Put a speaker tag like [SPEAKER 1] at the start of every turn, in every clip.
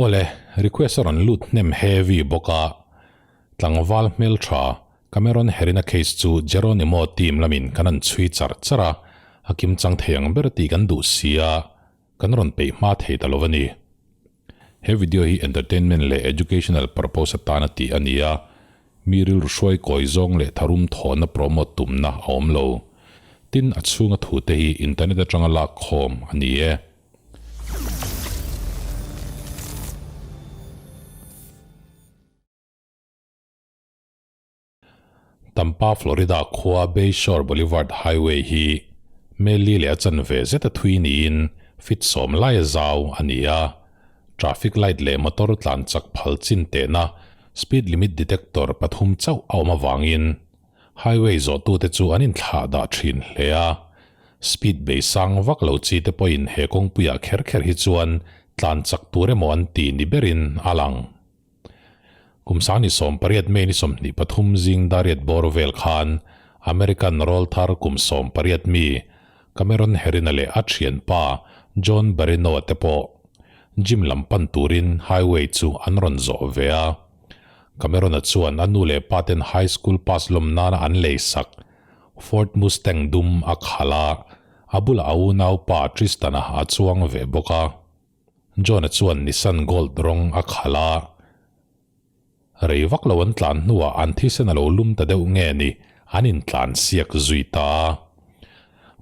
[SPEAKER 1] Awle, request a rawn lut hnem heavy bawk a, tlangval hmeltha Cameron Herina case chu Jeronimo team lamin kan han chhui char char a, a kimchang thei ang ber tih kan duh si a, kan rawn peih hma thei ta lo a ni. He video hi entertainment leh educational purpose atana tih a ni a, mi rilru hruai kawi zawng leh tharum thawhna promote tumna a awm lo. Tin, a chhunga thute hi internet atanga lak khawm a ni e. Tampa, Florida khua Bayshore Boulevard Highway hi Meli leh a chanve zeta thui niin feet sawm laia zau a ni a. Traffic light leh motor tlan chak phal chin tehna speed limit detector pathum chauh a awm avangin highway zawhtute chu an inthlah dah thin hle a. Speed bei sang vak lo chi te pawhin he kawngpuiah kher kher hi chuan tlan chak tur emaw an ti ni berin a lang. Kum sangni 18 May ni 23 zing dariat bawr vel khan American rawlthar kum 18 mi Cameron Herina leh a thianpa John Barrino te pawh gym lam pan turin highway chu an rawn zawh ve a. Cameron-a chuan a nu leh pa ten high school pass lawm nana an lei sak Ford Mustang dum a khalh a, a bulah a unaupa Tristan-a a chuang ve bawk a. John-a chuan Nissan Gold rawng a khalh a, rei vak lo an tlan hnuah an thisen a lo lum ta deuh nge ni, an intlan siak zui ta a.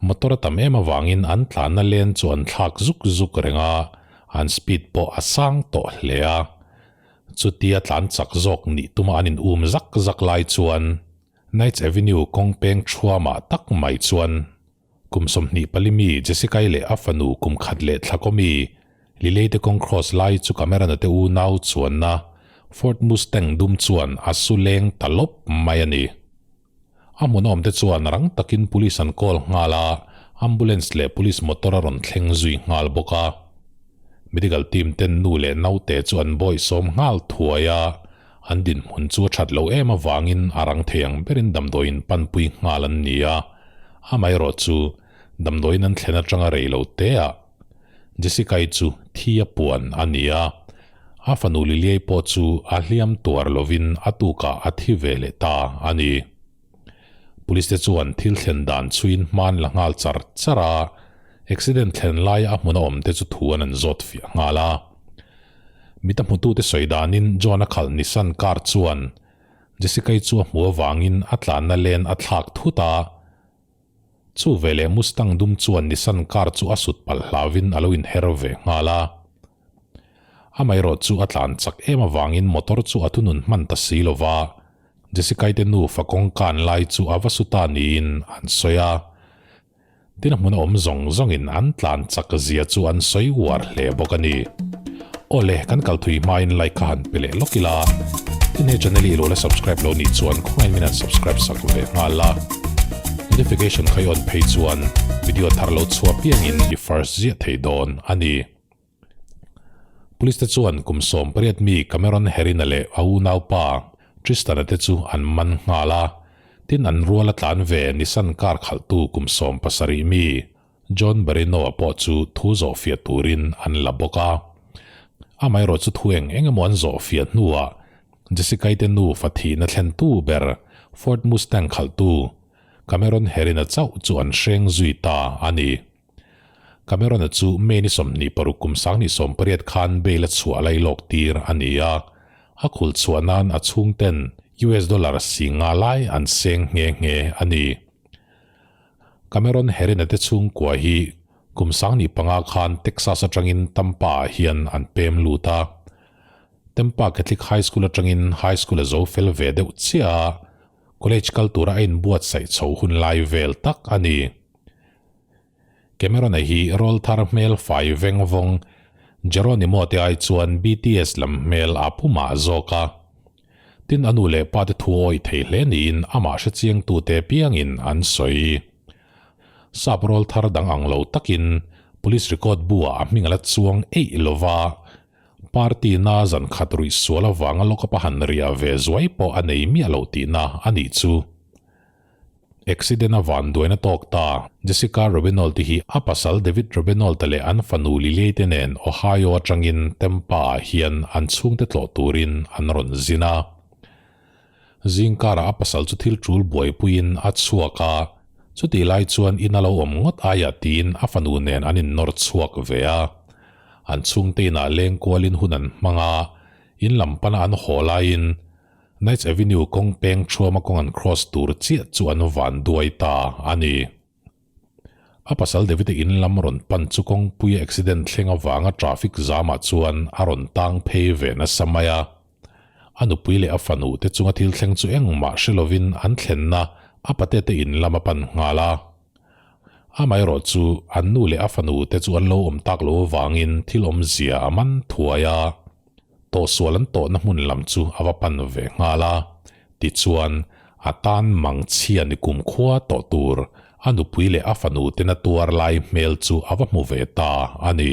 [SPEAKER 1] Motor a tam em avangin an tlanna len chu an thlak zuk zuk reng a, an speed pawh a sang tawh hle a. Chutia tlan chak zawk nih tuma an in um zak zak lai chuan Knights Avenue kawng peng thuamah tak mai chuan Kum 24 mi Jessica-i leh a fanu kum khat leh thla kaw mi Lilei te kawng cross lai chu Cameron-a te unau chuanna Ford Mustang dum chuan a su leng ta lawp mai a ni. A hmunawm te chuan rang takin police an call nghal a, ambulance leh police motor a rawn thleng zui nghal bawk a. Medical team ten nu leh naute chu an bawihsawm nghal thuai a, an dinhmun chu a that lo em avangin a rang thei ang berin damdawiin panpui nghal an ni a. Amaherawh chu damdawiin an thlen atanga rei lo te ah Jessica-i chu thi a puan a ni a, a fanu Liliai pawh chu a hliam tuar lovin a tukah a thi ve leh ta a ni. Police te chuan thil thlen dan chhuiin hman la nghal char char a, accident thlen laia a hmun a awm te chu thu an an zawt fiah nghal a. Mita hmutute sawi danin John-a khalh Nissan car chuan Jessica-i chu a hmuh avangin a tlanna len a thlak thut a, chu veleh Mustang dum chuan Nissan car chu a sut palh hlauvin a lo inher ve nghal a. Amaherawh chu a tlan chak em avangin motor chu a thunun hman ta si lo va, Jessica-i te nufa kawngkan lai chu a va su ta niin an sawi a. Tin a hmun a awm zawng zawngin an tlan chak zia chu an sawi uar hle bawk a ni. Awle, kan kal thui hmain like kha han pe leh lawk ila. Tin he channel hi i lo la subscribe lo nih chuan khawngaih min han subscribe sak ve nghal la. Notification kha i on phei chuan video thar lo chhuah piangin i first ziah thei dawn a ni. Police te chuan kum 18 mi Cameron Herina leh a unaupa Tristan-a te chu an man nghal a, tin an rual a tlan ve Nissan car khalhtu kum 17 mi John Barrino-a pawh chu thu zawhfiah turin an la bawk a. Amaherawh chu thu eng eng emaw an zawhfiah hnuah Jessica-i te nufa thihna thlentu ber Ford Mustang khalhtu Cameron Herina chauh chu an hreng zui ta a ni. Cameron-a chu May ni 26 kum 2018 khan bail a chhuah lai lawk tir a ni a, a khul chhuah nan a chhungten US dollar si nga lai an seng nghe nghe a ni. Cameron Herrin-a te chhungkua hi kum 2005 khan Texas atangin Tampa-ah hian an pem lut a. Tampa Catholic High School atangin high school a zo fel ve deuh chiah a, college kal tura a inbuatsaih chho hun lai vel tak a ni. Cameron-a hi rawlthar hmel fai veng vawng Jeronimo te ai chuan BTS lam hmel a pu mah zawk a. Tin a nu leh pa te thu awih thei hle niin amah hrechiangtute piangin an sawi. Sap rawlthar dang ang lo takin police record bu-ah a hming a la chuang eih lo va, party na zan khat ruih sual avanga lawk a pa han riah ve zuai pawh a nei miah lo tihna a nih chu. Accident-a vanduaina tawk ta Jessica Robenolt-i hi a pasal David Robenolt-a leh an fanu Liliei te nen Ohio atangin Tampa-ah hian an chhungte tlawh turin an rawn zin a. Zingkarah a pasal chu thil tul buaipuiin a chhuak a, chutih lai chuan in a lo awm ngawt aia tiin a fanu nen an innawr chhuak ve a. An chhungte inah leng kualin hun an hmang a, in lam pana an haw laiin Knights Avenue kawng peng thuama kawng an cross tur chiah chu an van duai ta a ni. A pasal David-a in lam rawn pan chu kawngpuia accident thleng avanga traffic zamah chuan a rawn tang phei ve nasa mai a. A nupui leh a fanu te chunga thil thleng chu engmah hre lovin an thlenna a pate te in lam a pan nghal a. Amaherawh chu an nu leh a fanu te chu an lo awm tak lo avangin thil awmzia a man thuai a. Tawhsual an tawhna hmun lam chu a va pan ve nghal a, tichuan a tan mang chhia ni kumkhua tawh tur a nupui leh a fanu tena tuar lai hmel chu a va hmu ve ta a ni.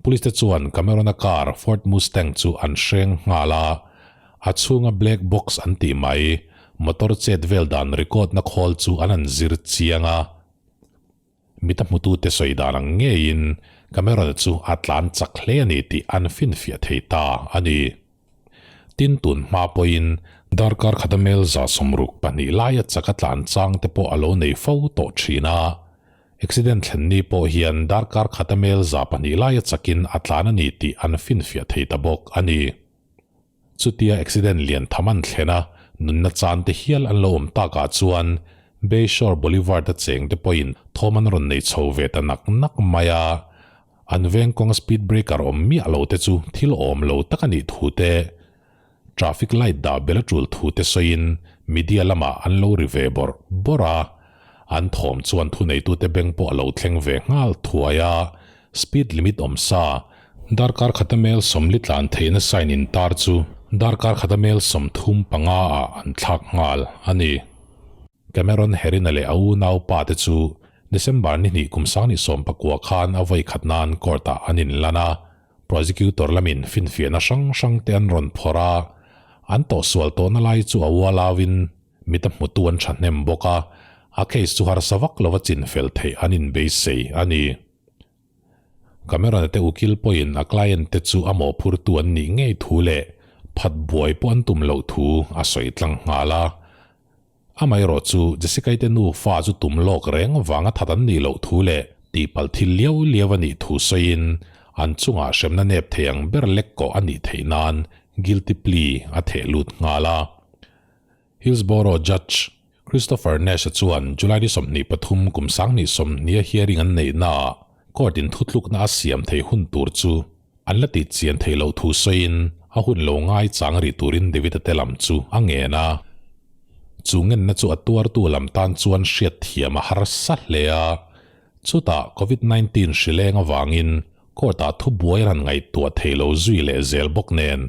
[SPEAKER 1] Police te chuan Cameron-a car Ford Mustang chu an hreng nghal a, a chhunga black box an tih mai motor chet vel dan record na khawl chu an han zir chiang a. Mita hmutute sawi dan ang ngeiin Cameron chu a tlan chak hle a ni tih an finfiah thei ta a ni. Tin tun hma pawhin darkar khata mel 62 laia chak a tlan chang te pawh a lo nei fo tawh thin a. Accident thlen ni pawh hian darkar khata mel 200 laia chakin a tlan a ni tih an finfiah thei ta bawk a ni. Chutia accident lian tham an thlen a, nunna chan te hial an lo awm takah chuan Bayshore Boulevard a cheng te pawhin thawm an rawn nei chho ve ta nak nak mai a. An veng kawng speed breaker awm miah lo te chu thil awm lo tak a nih thu te, traffic light dah bel a tul thu te sawiin media lamah an lo ri ve bawrh bawrh a. An thawm chuan thuneitute beng pawh a lo thleng ve nghal thuai a, speed limit awm sa, Darkar khata mel 40 tlan theihna sign intar chu darkar khata mel 35 ah an thlak nghal a ni. Cameron Herina leh a unaupa te chu December ni hnih kum 2019 khan a vawi khat nan court ah an inlan a, prosecutor lamin finfiahna hrang hrang te an rawn phawrh a, an tawhsual tawhna lai chu a ualauin mit a hmutu an thahnem bawk a, a case chu harsa vak lova chinfel theih an inbeisei a ni. Cameron-a te ukil pawhin a client te chu a mawhphurtu an nih ngei thu leh phat buai pawh an tum loh thu a sawi tlang nghal a. Amaherawh chu Jessica-i te nufa chu tum lawk reng vanga that an nih loh thu leh tihpalh thil liau liau a nih thu sawiin an chungah hremna nep thei ang ber lek kawh a nih theih nan guilty plea a theh lut nghal a. Hillsborough Judge Christopher Nash-a chuan July ni 23 kum 2020 a hearing an neihnaah court in thutlukna a siam thei hun tur chu an la tih chian thei loh thu sawiin a hun lo ngai chang rih turin David-a te lam chu a ngen a. Chu ngenna chu a tuartu lam tan chuan hriat thiam a harsa hle a. Chutah Covid 19 hri leng avangin court-ah thubuai an han ngaihtuah thei lo zui leh zel bawk nen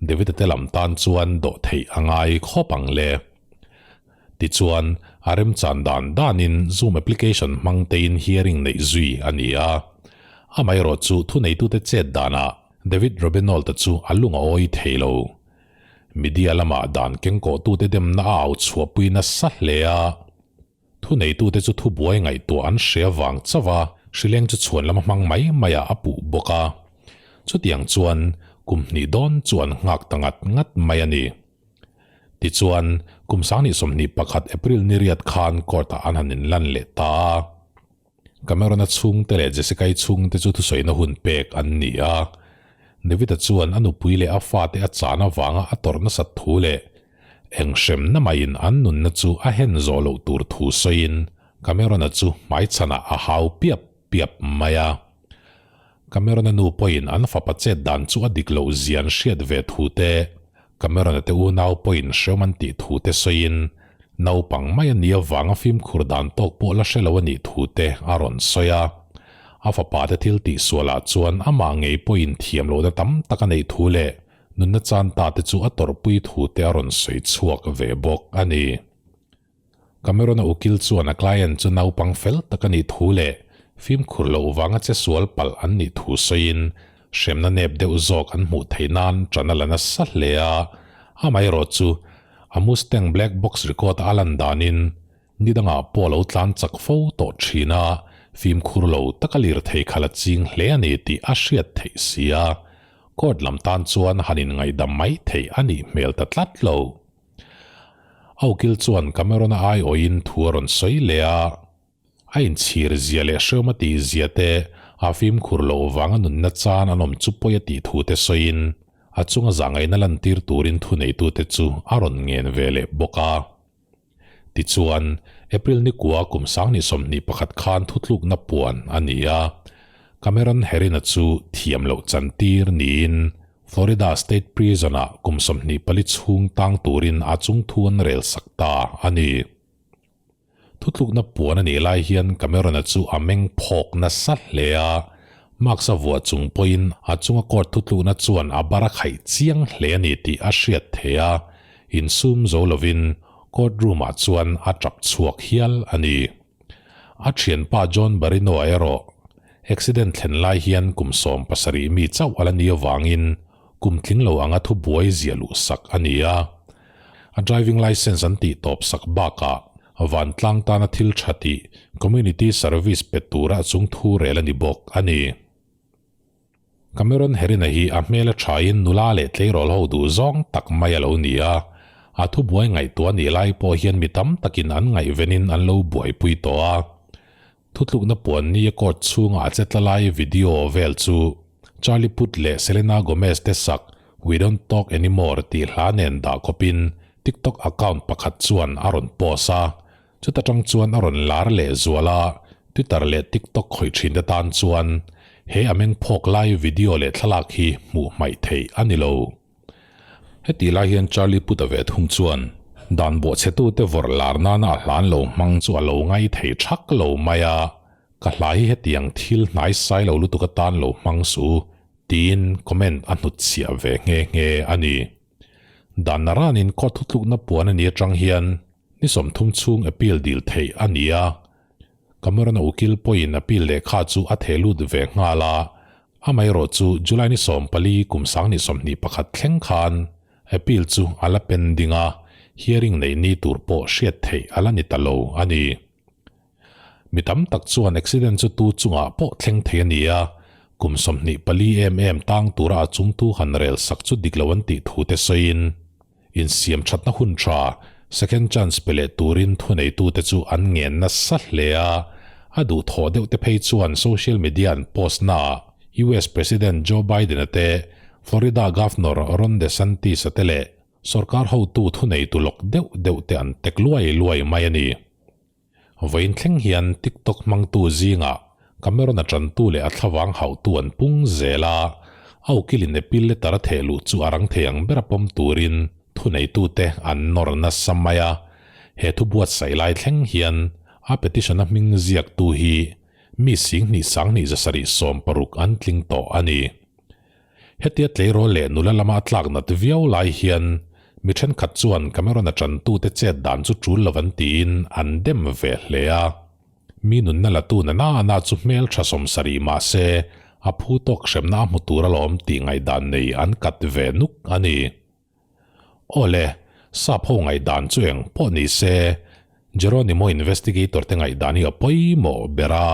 [SPEAKER 1] David-a te lam tan chuan dawh theih a ngai khawp ang le. Tichuan, a remchan dan danin Zoom application hmang tein hearing neih zui a ni a. Amaherawh chu thuneitute chet danah David Robenold-a chu a lung a awi thei lo. Media lamah dan kengkawhtute demna a au chhuahpui nasa hle a. Thuneitute chu thubuai ngaihtuah an hre avang chauh a, hrileng chu chhuan lama hmang mai maiah a puh bawk a. Chutiang chuan kum hnih dawn chu an nghak ta ngat ngat mai a ni. Tichuan, kum 2021 April ni riat khan court-ah an han inlan leh ta a. Cameron-a chhungte leh Jessica-i chhungte chu thusawina hun pek an ni a. David-a chuan a nupui leh a fate a chan avanga a tawrh nasat thu leh eng hremna maiin an nunna chu a hen zawh loh tur thu sawiin Cameron-a chu hmaichhanah a hau piap piap mai a. Cameron-a nu pawhin an fapa chet dan chu a dik loh zia an hriat ve thu te, Cameron-a te unau pawhin hrewm an tih thu te sawiin naupang mai a nih avanga fimkhur dan tawk pawh la hre lo a nih thu te a rawn sawi a. A fapa te thil tihsualah chuan amah ngei pawhin thiam lohna tam tak a neih thu leh nunna chan ta te chu a tawrhpui thu te a rawn sawi chhuak ve bawk a ni. Cameron-a ukil chuan a client chu naupang fel tak a nih thu leh fimkhur loh vanga che sual palh an nih thu sawiin hremna nep deuh zawk an hmuh theih nan ṭan a la nasa hle a. Amaherawh chu a Mustang black box record a lan danin. Ni dangah pawh a lo tlan chak fo tawh thin a, fimkhur lo taka lirthei khalh a ching hle a ni tih a hriat theih si a, court lam tan chuan han inngaihdam mai theih a nih hmel ta tlat lo. A ukil chuan Cameron-a aiawhin thu a rawn sawi leh a. A inchhir zia leh hreawm a tih zia te, a fimkhur loh vanga nunna chan an awm chu pawi a tih thu te sawiin, a chunga zahngaihna lantir turin thuneitute chu a rawn ngen ve leh bawk a. Tichuan, April ni kua kum 2021 khan thutlukna puan a ni a, Cameron Herrin-a chu thiam loh chantir niin Florida State Prison-ah kum 24 chhung tang turin a chungthu an rel sak ta a ni. Thutlukna puan a nih lai hian Cameron-a chu a meng phawk nasa hle a, mask a vuah chung pawhin a chunga court thutlukna chuan a bar a khaih chiang hle a ni tih a hriat theih a, insum zo lovin court room-ah chuan a tap chhuak hial a ni. A thianpa John Barino-a erawh accident thlen lai hian kum 17 mi chauh a la ni avangin kum tling lo anga thubuai ziah luh sak a ni a. A driving licence an tih tawp sak bakah vantlang tana thil tha tih community service pe tura chung thu rel a ni bawk a ni. Cameron Herrin-a hi a hmel a thain nula leh tleirawl ho duh zawng tak mai a lo ni a, a thubuai ngaihtuah nih lai pawh hian mi tam takin an ngaihvenin an lo buaipui tawh a. Thutlukna puan ni a court chhunga a chetla lai video vel chu Charlie Puth leh Selena Gomez te sak We Don't Talk Anymore tih hla nen dah khawpin TikTok account pakhat chuan a rawn post a, chuta tang chuan a rawn lar leh zual a, Twitter leh TikTok khawih thin te tan chuan he a meng phawk lai video leh thlalak hi hmuh hmaih theih a ni lo. Hetih lai hian Charlie Puth-a ve thung chuan dan bawhchhetute vawrh lar nana a hlan lo hmang chu a lo ngai thei thak lo mai a, Ka hla hi hetiang thil hnai sai lo lutuk atan lo hmang su, tiin comment a hnutchhiah ve nghe nghe a ni. Dan naranin court thutlukna puan a ni atang hian ni 30 chhung appeal dil theih a ni a, Cameron-a ukil pawhin appeal lehkha chu a theh lut ve nghal a, amaherawh chu July ni 14 kum 2021 thleng khan appeal chu a la pending a, hearing neih ni tur pawh hriat theih a la ni ta lo a ni. Mi tam tak chuan accident chu tu chungah pawh thleng thei a ni a, kum 24 em em tang tura a chungtu han rel sak chu dik lo an tih thu te sawiin, insiam thatna hun tha, second chance pe leh turin thuneitute chu an ngen nasa hle a, a duhthawh deuh te phei chuan social media an post naah US President Joe Biden-a te, Florida Governor Ron DeSantis-a te leh sorkar hotu thuneitu lawk deuh deuh te an tek luai luai mai a ni. Vawiin thleng hian TikTok hmangtu zingah Cameron-a tantu leh a thlavang hauhtu an pung zel a, a ukilin appeal letter a theh luh chu a rang thei ang bera pawm turin thuneitute an nawr nasa mai a. He thu buatsaih lai thleng hian a petition-a hming ziaktu hi mi 27,260 an tling tawh a ni. Hetia tleirawl leh nula lama a tlak nat viau lai hian mi thenkhat chuan Cameron-a tantute chet dan chu tul lo an tiin an dem ve hle a. Mi nunna latu na na na chu hmel tha 70 mah se a phu tawk hremna a hmu tur alawm tih ngaihdan nei an kat ve nuk a ni. Aw le, sap ho ngaihdan chu eng pawh ni se, Geronimo investigator te ngaihdan hi a pawimawh ber a.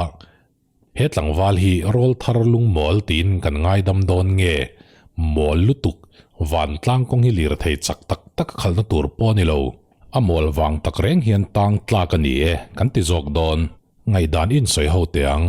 [SPEAKER 1] He tlangval hi rawl thar lungmawl tiin kan ngaidam dawn nge? Mawl lutuk, vantlang kawng hi lir thei chak tak tak a khalhna tur pawh a ni lo. A mawl vang tak reng hian tang tlak a ni e, kan ti zawk dawn. Ngaihdan insawi ho teh ang.